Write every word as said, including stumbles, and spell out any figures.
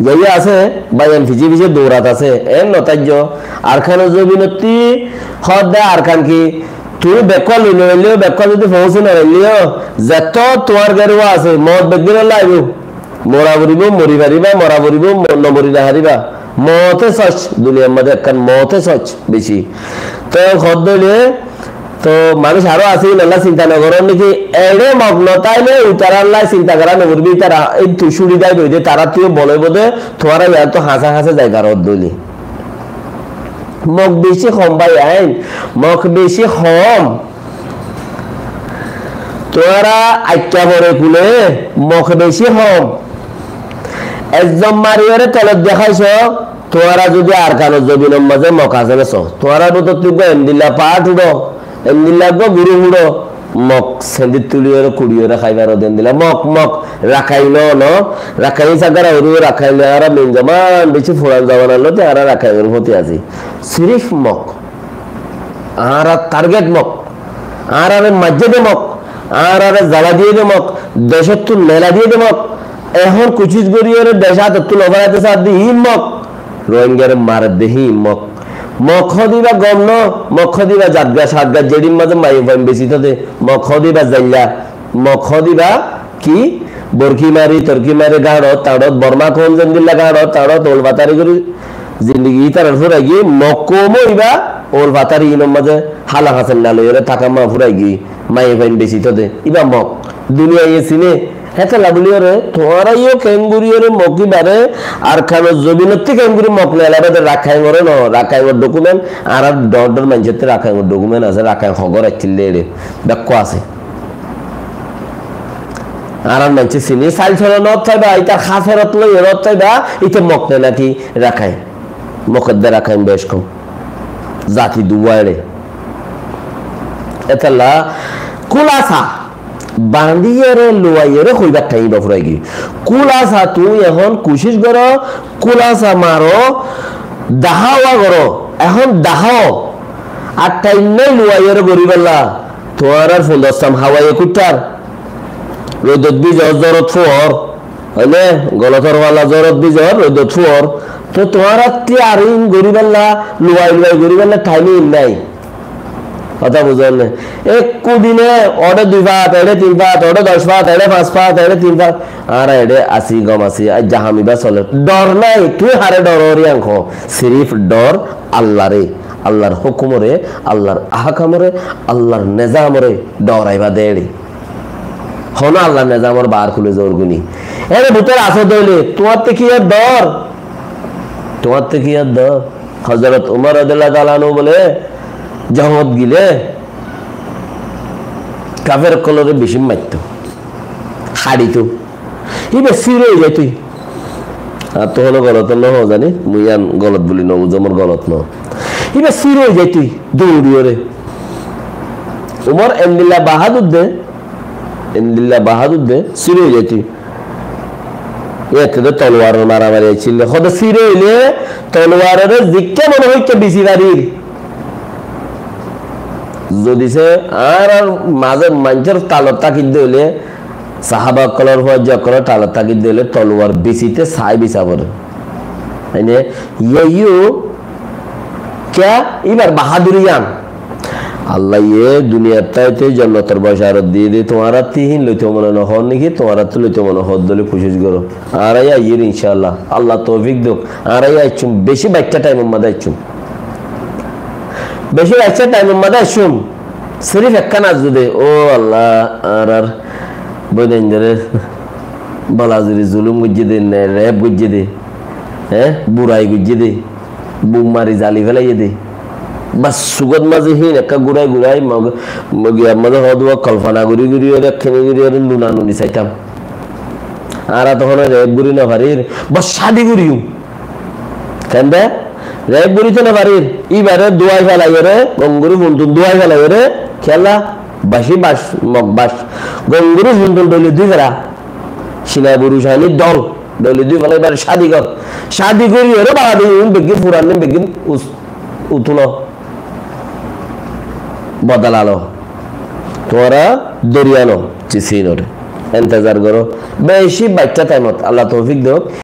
Zaiyó asé, báiyain fice fice dourat asé, en no táijjo. Arkanor zobinottí hoódde Arkan ki, tuñí bekkúa loi no failleyó, bekkúa zodi foóñsi no failleyó, zettót tuáñr gere asé, moot beggúnolla aibó. Mora foribó, mori faribá, mora foribó, mo-, no mori no faribá. Moote soc, duniyar mazé ekkán moote soc beci. Te hoódde óile, to manúic aró asé, ínalla sinta no goron niki? Eçé Mok no táile ítarallá sinta gora no foribó, ítara ei tui cúri dai boi de, tarattú bol óibo de, tuáñra yián to hañsé hañsé zai faro dóile. Mok beci hom báiyain, Mok beci hom. Tuáñra aikká fore kule, Mok beci hom. Ezzon mariyóre telot deháiso, tuáñra zodi Arkanor zobinor mazé Mok asé né só, tuáñrar bútottú eggúa endilla part uçó, endilla eggúa gurúf uçó, Mok sendit tuliyóre kuçiyóre hái faro de endilla. Mok, Mok, Rakain no, no, Rakain sagara uru, Rakain añára min zaman beci furan zamanar lóti añára Rakainor foti así. Sirif Mok. Añárar target Mok. Añárare maijjé de Mok. Añárare zala diyé de Mok. Decóttu nela diyé de Mok. Ehón kucíc goríyore dec átottú no felaite saádde híin Mok. Rohingyare maredde híin Mok. Mok hoóde íba gom no, Mok hoóde íba zatga satga, zeçín mazé maiyafuain besi táke, Mok hoóde íba zailla, Mok hoóde íba ki, borki mari, torki mari, gañçot, tañçot, Borma koum zendilla gañçot, tañçot, oul fatari gorí zindigi ítarar furai giyé, Mok koum ó íba oul fatari inor mazé hala hasen na loiyóre táka ma furai giyé. Maiyafuain besi táke, íba Mok. Duniyaiye sine. Hétolla buliyóre, tuáñra yó keéngoríyore Mok íbare Arkanor zobinottí keéngorí Mok nelaibá de Rakaingore no, Rakaingor document, añárar dhoóñr dhoóñr maincótte Rakaingor document asé, Rakaing hogór accíl de eçé, bekkúa asé. Añárar maincé sine, sail solonot faiba, ítar hásarot loiyóre faiba, íte Mok ne náki Rakaing. Mok edde Rakaing bec hom. Zati duwá eçé. Hétolla kúlasa, bañdíyore, luwaiyore hoibar thaim íba furai giyé. Kúlasa tuñí ehón kucíc goró, kúlasa maro, daháwa goró, ehón daháo. Ar thaim nái luwaiyore goríbolla, tuáñrar fundostam hawaiye kuittar. Roidot bízor, zorot fuor, óile golotor fala zorot bízor, roidot fuor. Te tuáñrattí ar ín goríbolla, luwai luwai goríbolla thaim ín nái. Hotá buzón né? Ekkú dine oçé dui fat, eçé tin fat, oçé doc fat, eçé fañs fat, eçé tin fat. Añára eçé así, gom así, aijja ham ibá soler. Dhor nái, tui haré dhoror yián hoó. Sirif dhor Allare, Allar hókumore, Allar ahkamore, Allar nezamore dhoraiba de eçé. Honó Allar nezamor baár kúle zor guni. Eçé bútore asó de óile, tuáñtte kiyór dhor? Tuáñtte kiyór dhor? Hozorot Umar rodiyallahu taala anhu bóle, zohót gile kafer ókkolore beci maitto, haçito. Íba sir ói zaito. Ar to honó golot no hoó zani, mui yián golot buli no buzó, mor golot no. Íba sir ói zaito, douriyore. Umar endilla bahadur de, endilla bahadur de, sir ói zaito. Iyátte de tolowaror maramari accíl de. Hoó de sir óile tolowarore zikká mone hoó ikká bisi farir. Zodi se añárar mazé maincór talot tákidde óile, sahaba ókkolor, fuaijja ókkolor talot tákidde óile, tolowar bisite saái bisa foré. Mane, yeiyo Kiyá? Íbar bahaduri yián. Allaye duniyat táite jonnotor bosharot diyé de, tuáñrattú hín loito mone no hoór niki? Tuáñrattú loito mone hoór dóile kucíc goró. Añára yó aiyír incállah. Allah toufik douk. Añára yó aiccúm, beci baiccá thaimor mazé aiccúm. Beci baiccá thaimor mazé aiccúm. Sirif ekkán arzu de, ó Allah, añárar bóinaindóre bolazuri zulum goijjé de, ne rep goijjé de, hé, burai goijjé de. Bum mari zali félaiye de. Bas, sugot mazé hín ekká gurai gurai mog-, mogiyar mazé hoódde kolfona guri guri ore, ekkene guri ore nuna nuni saitám. Añára to honó rep guri no farir. Bas, cádi guriyum. Kende? Rep guri to no farir. Íbare duwai félai ore, gom guri funtun duwai félai ore, kiyólla? Baci bac, mog bac. Gom guri funtun dóli dui fera. Cina buruc ani dol. Dóli dui fela íbare cádi gor. Cádi gori ore bade iín beggín furanni beggín us-, utulo. Bodolalo. Tuáñra dóri ano, cisínore. Entezar goró. Beci baiccá thaimot. Allah toufik douk.